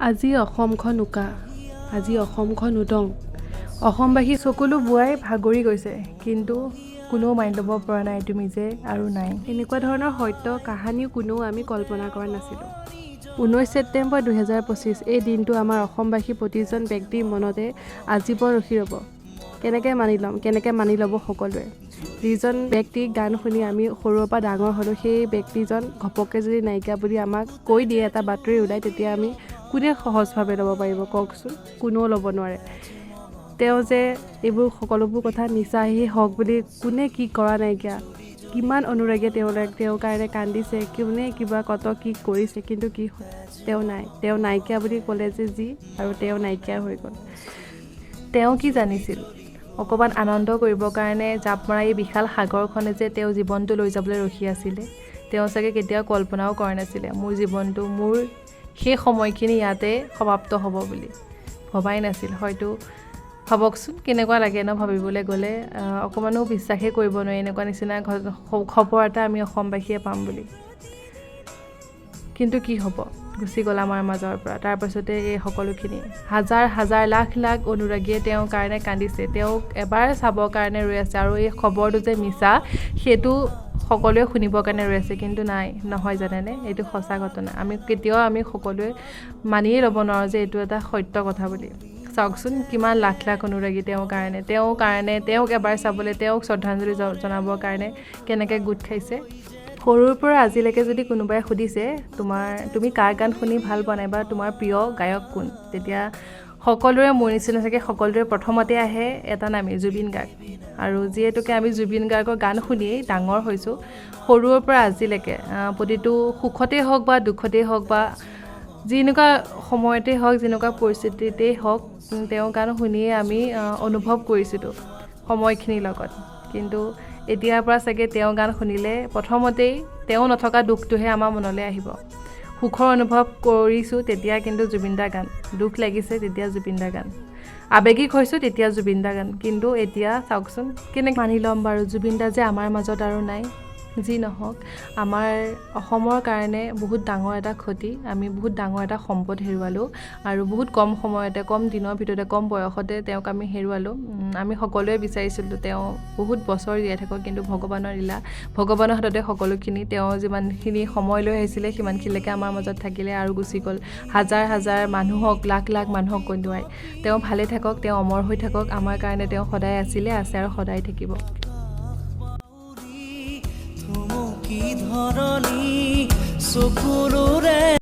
আজি অসমখন উকা, আজি অসমখন উদং। অসমবাসী চকুলো বোৱাই ভাগৰি গৈছে, কিন্তু কোনেও মানি ল'ব পৰা নাই তুমি যে আৰু নাই। এনেকুৱা ধৰণৰ সত্য কাহানিও কোনেও আমি কল্পনা কৰা নাছিলোঁ। 19 ছেপ্টেম্বৰ 2025, এই দিনটো আমাৰ অসমবাসী প্ৰতিজন ব্যক্তিৰ মনতে আজীৱন ৰখি ৰ'ব। কেনেকৈ মানি ল'ম, কেনেকৈ মানি ল'ব সকলোৱে? যিজন ব্যক্তিৰ গান শুনি আমি সৰুৰ পৰা ডাঙৰ হ'লোঁ, সেই ব্যক্তিজন ঘপককৈ যদি নাইকিয়া বুলি আমাক কৈ দিয়ে, এটা বাতৰি ওলায়, তেতিয়া আমি কোনে সহজভাৱে ল'ব পাৰিব কওকচোন? কোনেও ল'ব নোৱাৰে। তেওঁ যে এইবোৰ সকলোবোৰ কথা মিছাহি হওক বুলি কোনে কি কৰা নাইকিয়া, কিমান অনুৰাগীয়ে তেওঁৰ কাৰণে কান্দিছে, কোনে কিবা কত কি কৰিছে, কিন্তু কি হ'ল, তেওঁ নাই। তেওঁ নাইকিয়া বুলি ক'লে যে যি আৰু তেওঁ নাইকিয়া হৈ গ'ল। তেওঁ কি জানিছিল, অকণমান আনন্দ কৰিবৰ কাৰণে জাপ মৰা এই বিশাল সাগৰখনে যে তেওঁ জীৱনটো লৈ যাবলৈ ৰখি আছিলে? তেওঁ চাগে কেতিয়াও কল্পনাও কৰা নাছিলে মোৰ জীৱনটো, মোৰ সেই সময়খিনি ইয়াতে সমাপ্ত হ'ব বুলি ভবাই নাছিল হয়তো। ভাবকচোন কেনেকুৱা লাগে ন ভাবিবলৈ গ'লে? অকণমানো বিশ্বাসেই কৰিব নোৱাৰি এনেকুৱা নিচিনা খবৰ এটা আমি অসমবাসীয়ে পাম বুলি। কিন্তু কি হ'ব, গুচি গ'ল আমাৰ মাজৰ পৰা। তাৰপাছতে এই সকলোখিনি হাজাৰ হাজাৰ লাখ লাখ অনুৰাগীয়ে তেওঁৰ কাৰণে কান্দিছে, তেওঁক এবাৰ চাবৰ কাৰণে ৰৈ আছে, আৰু এই খবৰটো যে মিছা সেইটো সকলোৱে শুনিবৰ কাৰণে ৰৈ আছে। কিন্তু নাই, নহয় জানেনে, এইটো সঁচা ঘটনা। আমি কেতিয়াও আমি সকলোৱে মানিয়েই ল'ব নোৱাৰোঁ যে এইটো এটা সত্য কথা বুলি। চাওকচোন কিমান লাখ লাখ অনুৰাগী তেওঁৰ কাৰণে, তেওঁক এবাৰ চাবলৈ, তেওঁক শ্ৰদ্ধাঞ্জলি জনাবৰ কাৰণে কেনেকৈ গোট খাইছে। সৰুৰ পৰা আজিলৈকে যদি কোনোবাই সুধিছে তুমি কাৰ গান শুনি ভাল পোৱা নাইবা তোমাৰ প্ৰিয় গায়ক কোন, তেতিয়া সকলোৰে, মোৰ নিচিনা চাগে সকলোৰে প্ৰথমতে আহে এটা নামেই, জুবিন গাৰ্গ। আৰু যিহেতুকে আমি জুবিন গাৰ্গৰ গান শুনিয়েই ডাঙৰ হৈছোঁ সৰুৰ পৰা আজিলৈকে, প্ৰতিটো সুখতেই হওক বা দুখতেই হওক বা যেনেকুৱা সময়তেই হওক, যেনেকুৱা পৰিস্থিতিতেই হওক, তেওঁৰ গান শুনিয়ে আমি অনুভৱ কৰিছিলোঁ সময়খিনিৰ লগত। কিন্তু এতিয়াৰ পৰা চাগে তেওঁৰ গান শুনিলে প্ৰথমতেই তেওঁ নথকা দুখটোহে আমাৰ মনলৈ আহিব। সুখৰ অনুভৱ কৰিছোঁ তেতিয়া কিন্তু জুবিন দাৰ গান, দুখ লাগিছে তেতিয়া জুবিন দাৰ গান, আৱেগিক হৈছোঁ তেতিয়া জুবিন দাৰ গান। কিন্তু এতিয়া চাওকচোন কেনেকৈ মানি ল'ম বাৰু জুবিন দা যে আমাৰ মাজত আৰু নাই। যি নহওক, আমাৰ অসমৰ কাৰণে বহুত ডাঙৰ এটা ক্ষতি, আমি বহুত ডাঙৰ এটা সম্পদ হেৰুৱালোঁ, আৰু বহুত কম সময়তে, কম দিনৰ ভিতৰতে, কম বয়সতে তেওঁক আমি হেৰুৱালোঁ। আমি সকলোৱে বিচাৰিছিলোঁ তেওঁ বহুত বছৰ জীয়াই থাকক, কিন্তু ভগৱানৰ লীলা, ভগৱানৰ হাততে সকলোখিনি। তেওঁ যিমানখিনি সময় লৈ আহিছিলে সিমানখিনিলৈকে আমাৰ মাজত থাকিলে আৰু গুচি গ'ল, হাজাৰ হাজাৰ মানুহক, লাখ লাখ মানুহক কন্দুৱাই। তেওঁ ভালে থাকক, তেওঁ অমৰ হৈ থাকক, আমাৰ কাৰণে তেওঁ সদায় আছিলে, আছে আৰু সদায় থাকিব। থুমুকি ধৰণী চকুলোৰে।